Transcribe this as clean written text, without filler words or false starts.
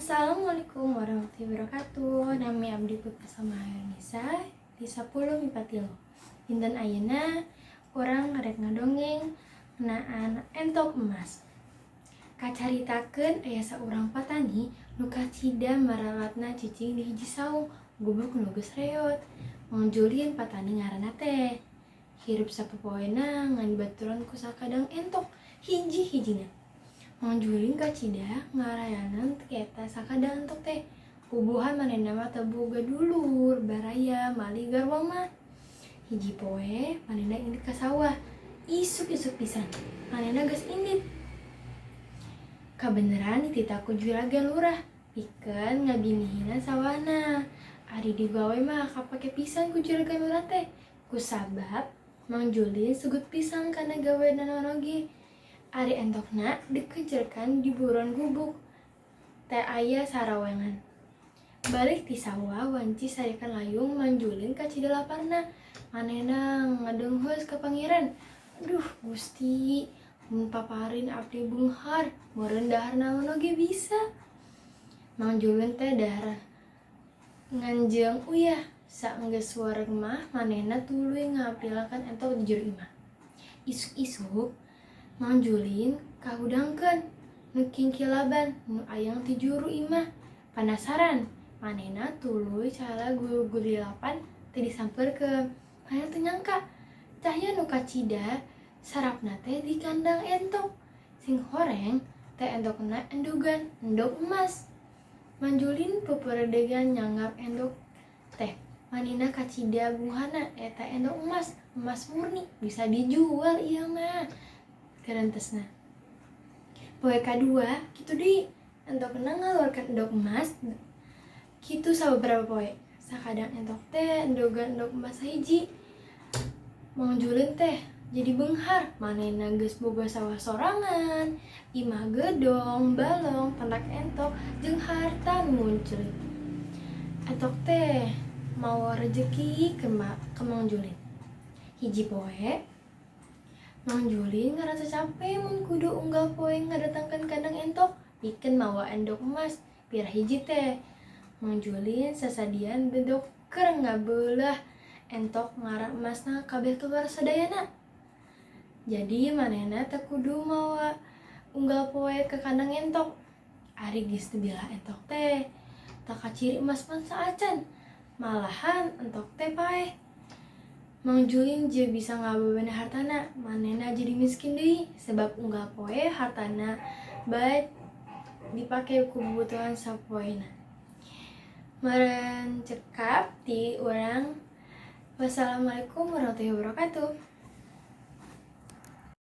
Assalamualaikum warahmatullahi wabarakatuh. Nami abdi Putri Salma Nisa di 10 MIPA 3. Dinten ayeuna urang rek ngadongeng ngeunaan entok emas. Kacaritakeun aya saurang patani nu kacida maralatna cicing di hiji saung gubuk nu geus reot. Mang Julin patani ngaranna teh. Hirup sapopoena ngan dibaturan ku sakadang entok hiji-hijina. Mang Julin kacida ngarayanan ka eta sakadang entok teh. Puguhan manehna mah teu boga dulur, baraya, malih garwa mah. Hiji poe manehna indit ka sawah. Isuk-isuk pisan manehna geus indit. Kabeneran dititah ku juragan lurah pikeun ngabinihina sawahna. Ari digawe mah kapake pisan ku juragan lurah teh. Kusabab Mang Julin sugut pisan kana gawe naon oge. Ari entokna dikejerkeun di buruan gubuk teu aya sarawengan. Balik ti sawah wanci sarekan layung, Mang Julin kacida laparna. Manehna ngadeungeus ka Pangeran. "Aduh Gusti, mun paparin abdi beunghar, meureun dahar naon oge bisa." Mang Julin teh dahar ngan jeung uyah. Saenggeus wareg mah manehna tuluy ngapilakan entok di jero imah. Isuk-isuk Mang Julin kahudangkeun nu kingkilaban nu ayang ti juru imah. Panasaran manehna tuluy cala gulilapan teh disampeurkeun. Manehna teu nyangka cahya nu kacida sarapna teh di kandang entok. Sing horeng teh entokna endogan endog emas. Mang Julin peperedegan nyanggap endog teh. Manehna kacida bungahna, eta endog emas, emas murni, bisa dijual ieu mah, garentesna. Poe kadua kitu deui, entokna ngaluarkeun endog emas kitu sababaraha poe. Sakadang entok teh endogan endog emas sahiji. Mang Julin teh jadi beunghar, manehna geus boga sawah sorangan, imah gedong, balong, ternak entok, jeung harta nu munceulit. Entok teh mawa rejeki ka Mang Julin. Hiji poe Mang Julin ngarasa cape mun kudu unggal poe ngadatangkeun kandang entok pikeun mawa endog emas pira hiji teh. Mang Julin sasadian bedog keur ngabeulah entok ngara emasna kabeh keluar sadayana. Jadi manehna teu kudu mawa unggal poe ka kandang entok. Ari geus dibelah entok teh teu kaciri emas pan saacan. Malahan entok teh paeh. Mang Julin jeu bisa ngabebeneh hartana, manehna jadi miskin deui sebab unggal poe hartana bae dipake ku bubutuhan sapopoena. Meureun cekap ti urang. Wassalamualaikum warahmatullahi wabarakatuh.